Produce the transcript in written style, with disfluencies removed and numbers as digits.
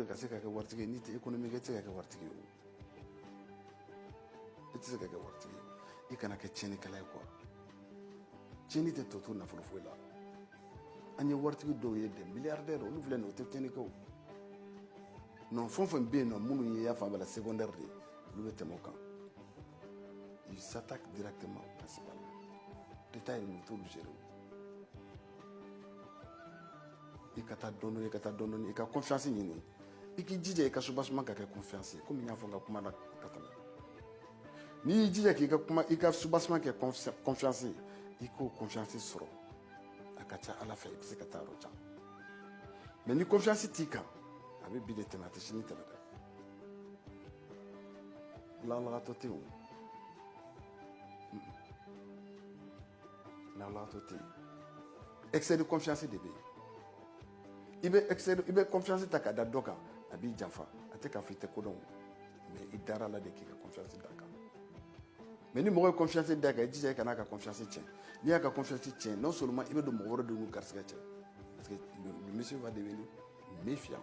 que ka se ka kɛ waritigi ye, n'i tɛ économie kɛ, i tɛ se ka kɛ waritigi ye o. I tɛ se ka kɛ waritigi ye. I kana kɛ tiɲɛnikɛla ye quoi. Tiɲɛni tɛ tɔ to nafolo foyi la. An ye waritigi dɔw ye, des milliardaires, olu filɛ nin ye, o tɛ tiɲɛni kɛ o. Non, fɛn o fɛn bɛ yen nɔ, minnu ye, y'a faamu la, secondaire de ye, olu bɛ tɛmɛ o kan. Ils s'attaquent directement au principal. Détail ninnu, u t'olu gérer o. I ka taa dɔɔni dɔɔni, i ka taa dɔɔni dɔɔni, i ka confiance ɲini. I k'i jija i ka soubassement ka kɛ confiance ye, komi n y'a fɔ n ka kuma la ka tɛmɛ. N'i y'i jija k'i ka kuma, i ka soubassement kɛ confiance ye, i k'o confiance sɔrɔ, a ka ca Ala fɛ, i bɛ se ka taa yɔrɔ jan. Mais ni confiance t'i kan, a bɛ bi de tɛmɛ, a tɛ sini tɛmɛ dɛ. Lalagatɔ tɛ yen o. Lalagatɔ tɛ yen. Excès de confiance de bɛ yen. I bɛ excès, i bɛ confiance ta ka da dɔ kan, a b'i janfa. A tɛ k'a fɔ i tɛ ko dɔn, mais i dara la de k'i ka confiance d'a kan. Mais ni mɔgɔ ye confiance d'a kan, i jija i kan'a ka confiance tiɲɛ. N'i y'a ka confiance tiɲɛ, non seulement i bɛ don mɔgɔ wɛrɛ de n'u garisɛgɛ cɛ, parce que le monsieur va devenir méfiant.